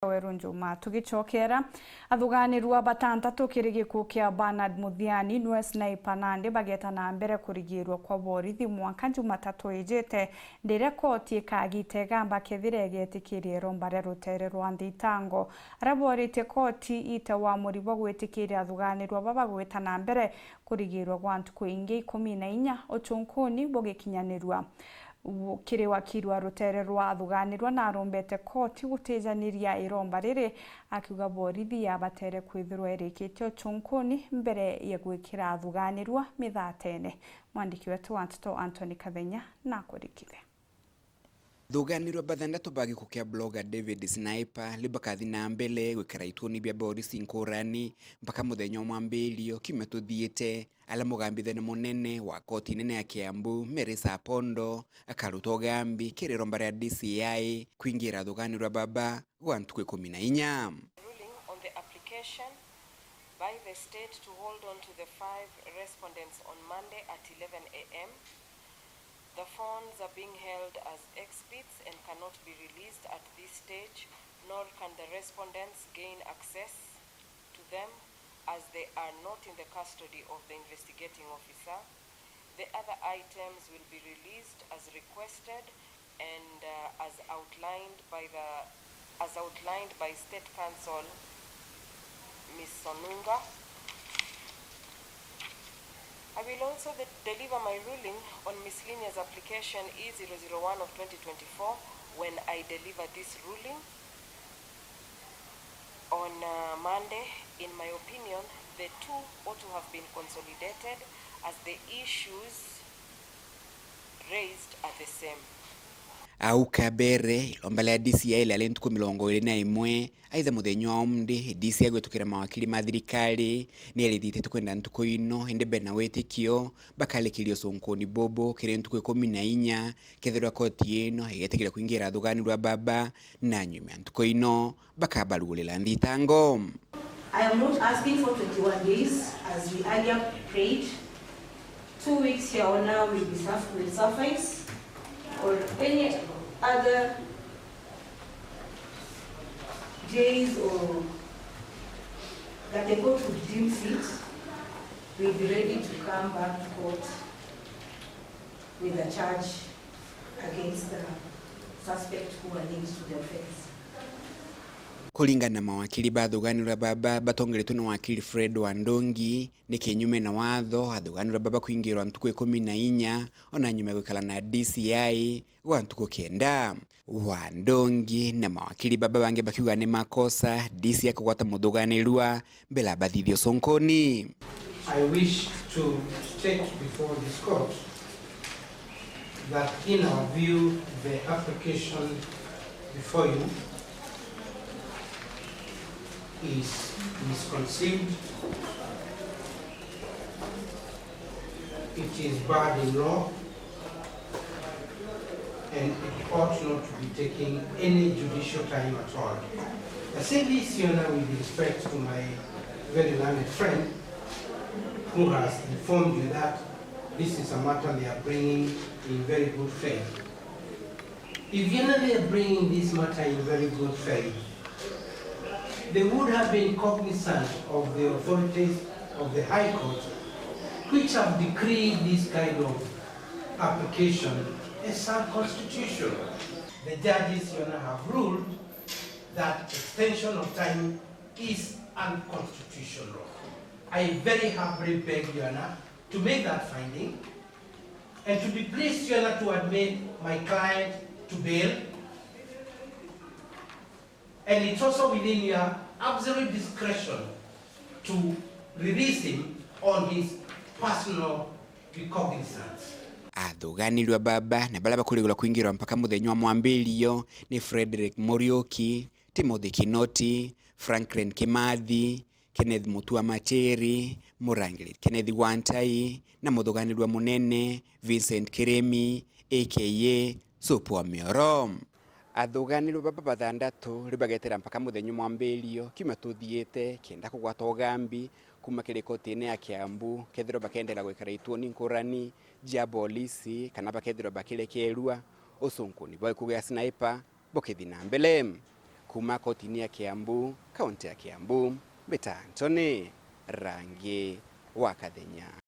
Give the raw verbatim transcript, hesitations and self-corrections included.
Weru Njuma. Tugicokera, athuganirua batantatu kiri gikuu kia Bernard Muthiani, niwe Sniper Nandi, bageta na mbere kurigirua kwa borithi mwanka Jumatatu ijite, ndiria koti ikagita igamba kethira igetikiria iromba ria rutere rwa nthitango. Aria boritie koti ite wamuri bwa gwitikiria athuganirua baba gwita na mbere kurigirua gwa ntuku ingi ikumi na inya uchunkuni bugikinyanirua. Kiri wakiri wa rutere rwa athuganirua, narombete koti gutijaniria iromba riri, akiuga borithi yabatere kwithirwa irikitie uchunkuni mbere ya gwikira athuganirua mithatene. Mwandiki wetu wa nteto Anthony Kathenya nakurikire. Athuganirua bathandatu ba gikuu kia blogger David Sniper riu bakathi na mbere gwikara ituoni bia borisi nkurani mpaka muthenya wa mwambirio kiumia tuthiite, aria mugambithania munene wa koti nene ya Kiambu, Mary Sapondo, akaruta ugambi kiri iromba ria D C I kwingira athuganirua baba gwa ntuku ikumi na inya. Ruling on the application by the state to hold on to the five respondents on Monday at eleven a m. The phones are being held as exhibits and cannot be released at this stage, nor can the respondents gain access to them as they are not in the custody of the investigating officer. The other items will be released as requested and, uh, as outlined by the, as outlined by State Counsel Miss Sonunga. I will also de-, deliver my ruling on Miss Linia's application E zero zero one of twenty twenty-four when I deliver this ruling on, uh, Monday. In my opinion, the two ought to have been consolidated as the issues raised are the same. Au kabere, iromba ria D C I riari ntuku mirongo iri na imwe, aitha muthenya wa umthi, D C I gwitukira mawakili ma thirikari, ni erithitite kwenda ntuku ino, indi bena witikio, bakarikiria ucunkuni bubu kiri ntuku ikumi na inya, kethirwa koti ino igetikiria kwingira athuganirua baba, na nyuma ya ntuku ino, bakabarugurira nthitango. I am not asking for twenty-one days as we earlier prayed. Two weeks, Your Honor, will be suf-, will suffice, or any other days or that the court would deem fit, we'll be ready to come back to court with a charge against the suspect who are linked to the offense. Kuringana na mawakili ba athuganirua baba batongeretwe ni wakili Fred Wandongi, ni kinyume na watho athuganirua baba kwingirwa ntuku ikumi na inya ona nyuma ya gwikara na D C I gwa ntuku kenda. Wandongi na mawakili baba bangi bakiuga ni makosa D C I kugwata muthuganirua mbere ya bathithia ucunkuni. I wish to state before this court that in our view, the application before you is misconceived, it is bad in law, and it ought not to be taking any judicial time at all. I say this, Your Honor, with respect to my very learned friend who has informed you that this is a matter they are bringing in very good faith. If, Your Honor, they are bringing this matter in very good faith, they would have been cognizant of the authorities of the High Court, which have decreed this kind of application as unconstitutional. The judges, Your Honor, have ruled that extension of time is unconstitutional. I very humbly beg, Your Honor, to make that finding and to be pleased, Your Honor, to admit my client to bail. And it's also within your absolute discretion to release him on his personal recognizance. Athuganirua baba na baria bakurigirwa kwingirwa mpaka muthenya wa mwambirio ni Frederick Muriuki, Timothy Kinoti, Franklin Kimathi, Kenneth Mutua Macheri, Murangiri Kenneth Wantai, na muthuganirua munene Vincent Kirimi, A K A Supu wa Mioro. Athuganirua baba bathandatu riu bagetera mpaka muthenya mwambirio kiumia tuthiite, kenda kugwata ugambi kuuma kiri kotine ya Kiambu, kethirwa bakendera gwikara ituoni nkurani jia bolisi, kana bakethirwa bakirekerua ucunkuni bwa gikuu gia Sniper bukithi na mbere. Kuuma kotini ya Kiambu, kaunti ya Kiambu, mbita Anthony Rangi wa Kathenya.